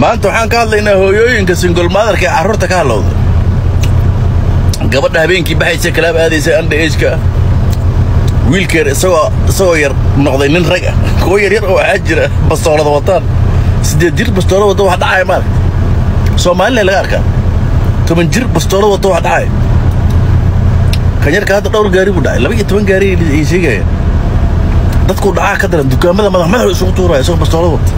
Maanta waxaan ka hadlaynaa hooyooyinka single motherka ee carruurta ka halowda. Gabadha habeenkii baxaysa, club aadaysa, under age-ka ah, wiilkeer isagoo yar noqday nin rag ah. Kuwo yar yar oo waxaa jira bastoolada wataan, 8 jir bastoolada wata, wax dhacaya maaragta. Soomaalina laga arkaa 10 jir bastoolada wata, wax dhacaya. Kan yarka hadda dhowr gaari buu dhacay, 12 gaari ay sheegayaan. Dadku dhacaa ka daran, dukaamada madax madaxu isugu tuuraya isagoo bastoolada wata.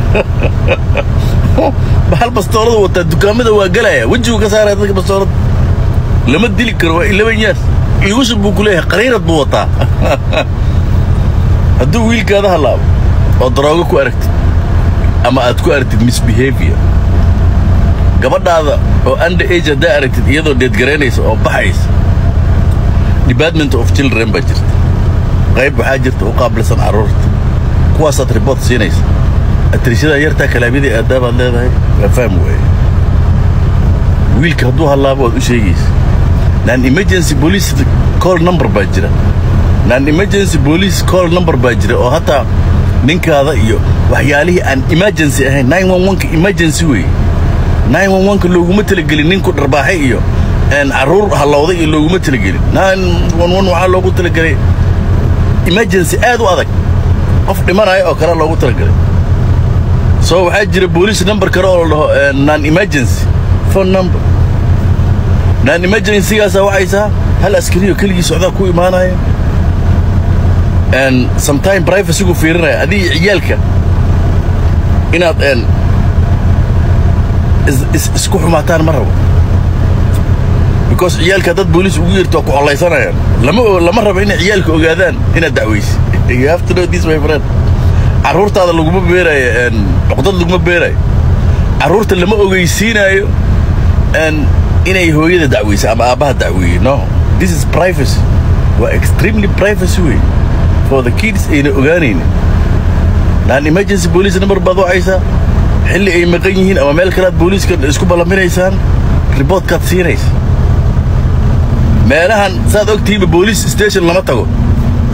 Bahal bastoolada wataa dukaamada waa gelaya, wejigu ka saaraya dadka bastoolada. Lama dili karo, waa 11 years. Igu buu ku leeyahay, qariirad buu wataa. Hadduu wiilkaada halaabo oo daroogo ku aragtid ama aad ku aragtid misbehavior, gabadhaada oo under age haddaa aragtid iyadoo date garaynaysa oo baxaysa, Department of Children baa jirta. Qayb waxaa jirta u qaabilsan carruurta, kuwaasaad report siinaysa. Atrishada yartaa clubyadii aadaabaad leedahay, waa fahmi waaye. Wiilka hadduu hallaabo waad u sheegaysa. Non emergency police call number baa jira, non emergency police call number baa jira, oo hataa ninkaada iyo waxyaalihii aan emergency ahayn. 911-ka emergency weeye. 911-ka looguma talagelin ninku dharbaaxay iyo carruur hallowday iyo looguma talagelin. 911 waxaa loogu talagelay emergency aad u adag, qof dhimanaya oo kale loogu talagalay. So waxaa jira police number kale oo la dhaho non emergency phone number. Non emergency-gaasaa wacaysaa, hal askariyo keligii socdaa ku imaanaya, sometime privacy-gu fiirinaya adiga ciyaalka inaad isku xumaataan ma rabo, because ciyaalka dad booliis ugu yeerto waa ku collaysanayaan. Lama rabo inay ciyaalka ogaadaan inaad dacweysi. You have to know this, my friend. Carruurtaada laguma beerayo cuqdad, laguma beerayo. Carruurta lama ogeysiinayo inay hooyada dacweysa ama aabbaha dacweeyey. No, this is privacy, waa extremely privacy wey for the kids ayna ogaanaynin. Non emergency police number baad wacaysaa xilli ay maqan yihiin ama meel kale aad booliiska isku ballaminaysaan, reportkaad siinaysa. Meelahan saad ogtihiinba police station lama tago.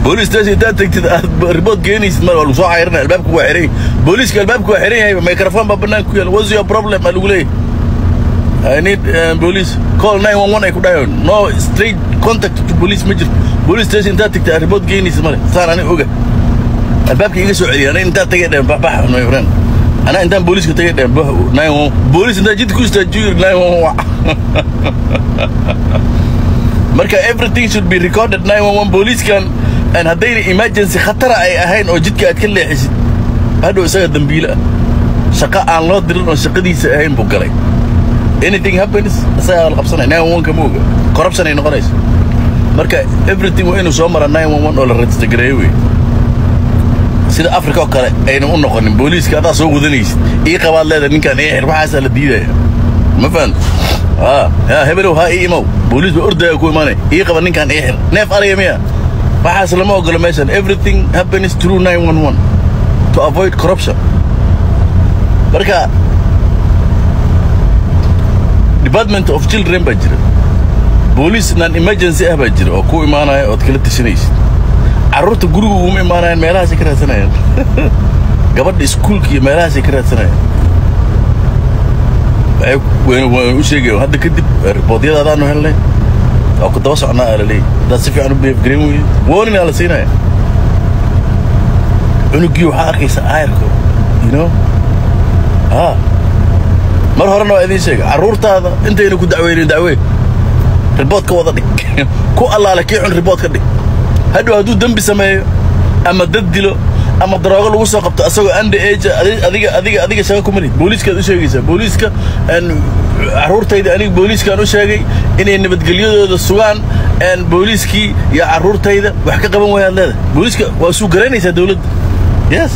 Police station intaad tagtid aad report geenaysid mar waa lagu soo cayrinaya. Albaabku waa xiran yahay, booliiska albaabku waa xiran yahay, microphone baa banaanka ku yaal. "What's your problem?" aa lagu leeyahay. "I need police, call 911," ay ku dhahayo. No straight contact to police ma jirto. Police station intaad tagtid aad report geenaysid male. Saan ani oga, albaabka iga soo celiya. Aniga intaad tagay dhehen, "Bax, my friend." Anaa intaan booliiska tagay dhehen, "Bax, 911." Booliis intaan jidka ku istaajiyo yiri, "911." Marka everything should be recorded. 911 booliiskan and haddayna emergency khatara ay ahayn oo jidka aad ka leexisid, hadhow isaga dambiile ah, shaqo aan loo dirin oo shaqadiisa ahayn buu galay. Anything happens, isagaa la qabsanaya. 911 kama oga, corruption ay noqonaysa. Marka everything waa inuu soo mara 911 oo la register gareeyo wey, sida Africa oo kale ayna u noqonin. Booliiska adaa soo wadanaysid, ii qabaad leedahay, ninkaan ii xir, waxaasaa la diidaya. Ma fahamta? Ha hebelow, ha ii imow. Booliis ba ordaya ku imaanay, "Ii qaba ninkaan, ii xir." Neef araya miya? Waxaas lama ogolo meeshan. Everything happens through 911 to avoid corruption. Marka Department of Children baa jira, booliis non emergency ah baa jira oo ku imaanaya ood kala tashanaysid. Carruurta guriga uguma imaanayaan, meelahaasay ka raadsanayaan. Gabadha iskuulka iyo meelahaasay ka raadsanayaan. Waxay waan u sheegaya hadda kadib reportyadaadaanu helnay, waa ku daba socnaa aa la leeyahy. Haddaad si fiican u behave garan weydid, warning aa la siinaya. Cunugii waxaa arkaysa aayarko. Ha, mar horena waa idiin sheega, carruurtaada intayna ku dacweynin dacwee, report ka wada dhig. Ku allaale kii xun report ka dhig. Hadhow hadduu dembi sameeyo ama dad dilo ama daroogo lagu soo qabto asagoo under age, adiga shaqo kuma lihid. Booliiskaad u sheegaysaa. Booliiska carruurtayda aniga booliiskaan u sheegay inay nabadgelyadooda sugaan. Booliiskii iyo carruurtayda wax ka qaban waayaad leedahay. Booliiska waa suu garanaysaa dawladda, yes.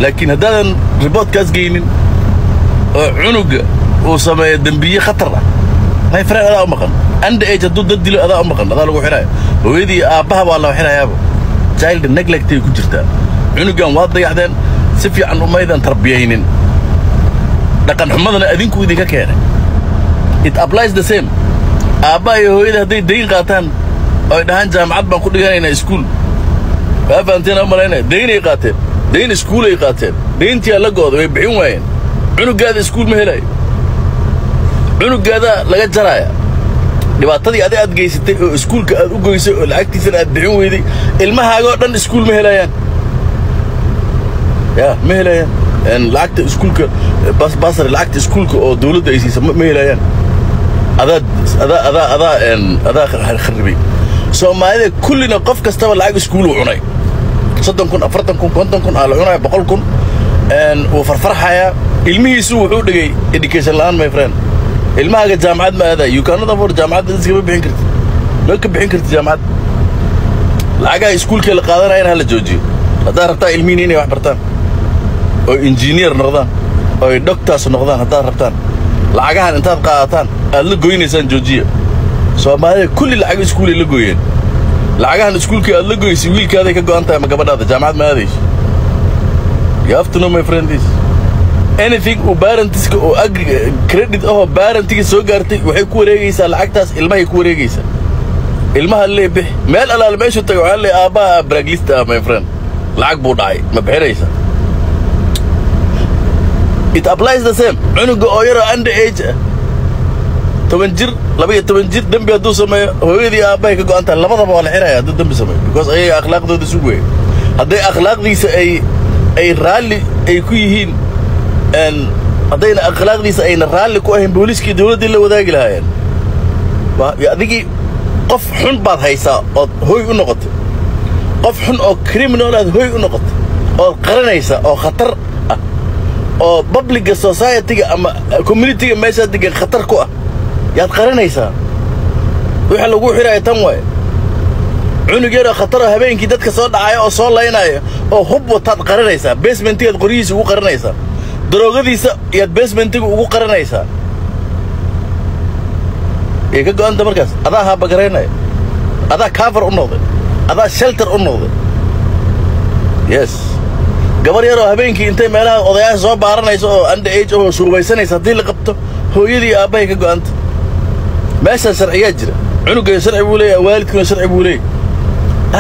Laakiin haddaadan reportkaas geynin oo cunuga uu sameeyo dembiye khatar ah, my friend, adaa u maqan. Under age hadduu dad dilo, adaa u maqan, adaa lagu xidhaya. Hooyadii aabbaha waa la xidhayaaba. Child neglect ay ku jirtaa. Cunugan waa dayacdeen, si fiican umaydan tarbiyaynin, dhaqan xumadana adinku idinka keenay. It applies the same aabbaha iyo hooyada hadday dayn qaataan oo ay dhahaan, "Jaamacad baan ku dhiganaynaa, iskuul." Waa fahanteen aan malaynaya. Daynay qaateen, dayn iskuulay qaateen, dayntiyaa la go'da, way bixin waayeen. Cunugaada iskuul ma helayo, cunugaada laga jaraya. Dhibaatadii adi aad geysatay oo iskuulka aad u goysay oo lacagtiisana aad bixin weyday, ilmahaagoo dhan iskuul ma helayaan, ya ma helayaan. Lacagta iskuulka bursary, lacagta iskuulka oo dawladda ay siisa ma helayaan. Adaa adaa adaa adaa adaa kharibay. Soomaalida kullina qof kastaba lacag iskuuluu cunay, 30,000, 40,000, 50,000 aa la cunaya, 100,000. Wuu farfarxayaa, ilmihiisu wuxuu dhigay education la'aan. My friend, ilmahaaga jaamacad ma aadayo. You cannot afford. Jaamacadda iskama bixin kartid, ma ka bixin kartid jaamacad. Lacagaha iskuulkee la qaadanayana hala joojiyo haddaad rabtaa ilmihiina inay wax bartaan oo engineer noqdaan oo ay doctors noqdaan. Haddaad rabtaan, lacagahan intaad qaadataan aad la goynaysaan joojiya. Soomaalida kulli lacag iskuulay la gooyeen. Lacagahan iskuulkii aad la goysay wiilkaaday ka go'an tahay ma gabadhaada jaamacad ma aadayso. You have to know, my friend, this anything uu parentska oo agri credit ahoo parentiga soo gaartay waxay ku wareegaysaa lacagtaas, ilmahay ku wareegaysaa. Ilmaha lee bix meel alaal meeshuu taga waxaa lee aabbaha blacklist ah, my friend, lacag buu dhacay, ma bixinaysa? It applies the same. Cunuga oo yaroo under age ah, 10 jir, 12 jir, dembi hadduu sameeyo, hooyadii aabbahay ka go'an tahay, labadaba waa la xiraya hadduu dembi sameeyo, because ayaga akhlaaqdooda sug weeye. Hadday akhlaaqdiisa ay raalli ay ku yihiin, haddayna akhlaaqdiisa ayna raalli ku ahayn, booliiskii dawladdii la wadaagi lahaayeen. Adigii qof xun baad haysaa ood hoy u noqotay, qof xun oo criminal aad hoy u noqotay ood qaranaysa oo khatar ah oo publicga, society-ga ama community-ga meeshaa degan khatar ku ah yaad qaranaysaa. Waxa lagu xiraya tan waaye. Cunug yaroo khataroo habeenkii dadka soo dhacaya oo soo laynaya oo hub wataad qaranaysaa, basementigaad qoryihiisa ugu qaranaysaa, daroogadiisa yaad basementiga ugu qaranaysaa. Ee ka go'anta markaas adaa haabagaraynaya, adaa cover u noqday, adaa shelter u noqday. Yes, gabar yaroo habeenkii intay meelaha odayaasha soo baaranaysa oo under age oo shuubaysanaysa haddii la qabto, hooyadii aabbahay ka go'anta. Meeshaa sharciyaa jira. Cunuga sharci buu leeyahay, waalidkuna sharci buu leeyahay.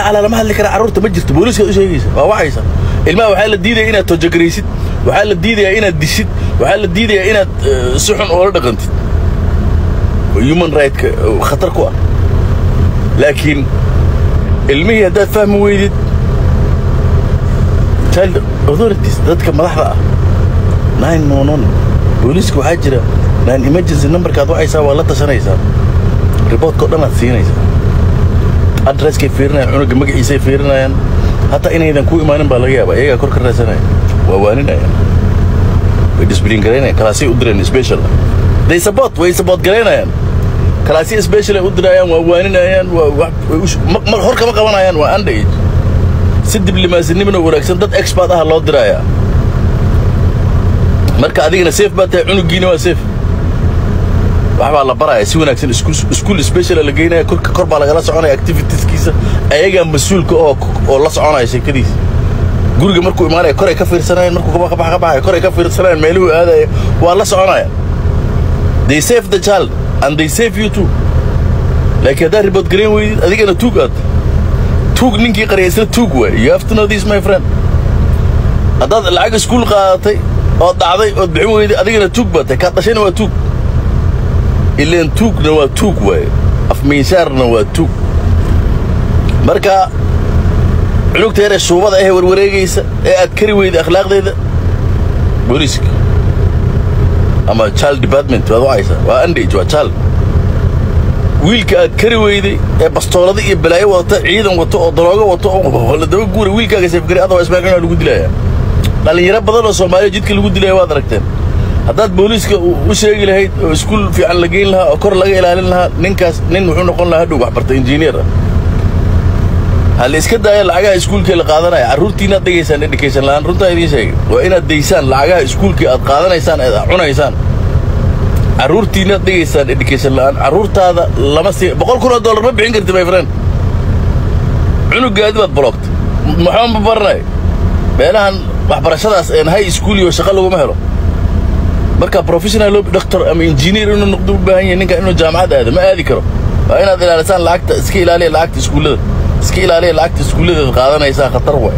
Alaa lama hadli kara carruurta ma jirto. Booliiskaad u sheegaysa, waa wacaysa. Ilmaha waxaa la diidaya inaad torture-garaysid, waxaa la diidayaa inaad dishid, waxaa la diidayaa inaad si xun oola dhaqantid, human right-ka khatar ku ah. Laakiin ilmihii haddaad fahmi weydid, child authorities, dadka madaxda ah, 911, booliiska waxaa jira nine emergency numberkaad wacaysaa, waa la tashanaysaa, reportka o dhan aad siinaysaa, addresskay fiirinayaan, cunuga magaciisay fiirinayaan. Hataa inaydan ku imaanin baa laga yaabaa, iyagaa kor ka raadsanaya, waa waaninayaan, way discipline garaynayaan, kalaasay u direen special. They support, way support garaynayaan, kalaasyo special ay u dirayaan, waa waaninayaan, waa wax hor kama qabanayaan, waa underage. Si diblimaasinimona wanaagsan dad expert ah loo dirayaa. Marka adigana safe baa tahay, cunugiina waa safe. Wax baa la baraya si wanaagsan, iskuul special la geynaya, korka kor baa lagala soconaya activitieskiisa, ayagaa mas-uulka oo la soconaya sheekadiisa. Guriga markuu imaanaya koray ka fiirsanayaan, markuu ka bax ka baxaya koray ka fiirsanayaan, meeluhu aadaya waa la soconaya. They save the child and they save you too. Laakiin haddaad report garayn weydid, adigana tuug aad tuug, ninkii qariya isna tuug waay. You have to know this, my friend. Haddaad lacag iskuul qaadatay ood dhacday ood bixin weyday, adigana tuug baa tahay, kaad dhashayna waa tuug. Ileen tuugna waa tuug waaye, afmiinshaarna waa tuug. Marka cunugta yaree shuubada ahee warwareegaysa ee aad kari weyday akhlaaqdeeda, booliiska ama child department waad wacaysaa, waa underage, waa child. Wiilka aad kari weyday ee bastoolada iyo balaayo wadata, ciidan wato oo daroogo wato oo la daba guuray, wiilkaaga safgari, adoo ismaaciil lagu dilaya. Dhalinyaro badan oo Soomaaliya jidka lagu dilaya waad aragteen. Haddaad booliiska u sheegi lahayd oo iskuul fiican la geyn lahaa oo kor laga ilaalin lahaa, ninkaas nin wuxuu noqon lahaa hadhow wax barta, engineer ah. Ha la iska daaya lacagaha iskuulkee la qaadanaya. Carruurtiinaad dhegaysaan education la'aan. Runtaa idiin sheegay, waa inaad daysaan lacagaha iskuulkii aad qaadanaysaan eed cunaysaan. Carruurtiinaad dhegaysaan education la'aan. Carruurtaada lama sii $100,000 ma bixin karti, my friend. Cunugaadi baad blocked, maxaa ma baranay meelahan waxbarashadaas een high school iyo shaqo laguma helo. Marka professional doctor ama engineer inuu noqdo u baahan yahay ninka, inuu jaamacad aado ma aadi karo. Waa inaad ilaalisaan lacagta. Iska ilaaliya lacagta iskuullada, iska ilaaliya lacagta iskuulladeed qaadanaysaa, khatar waay.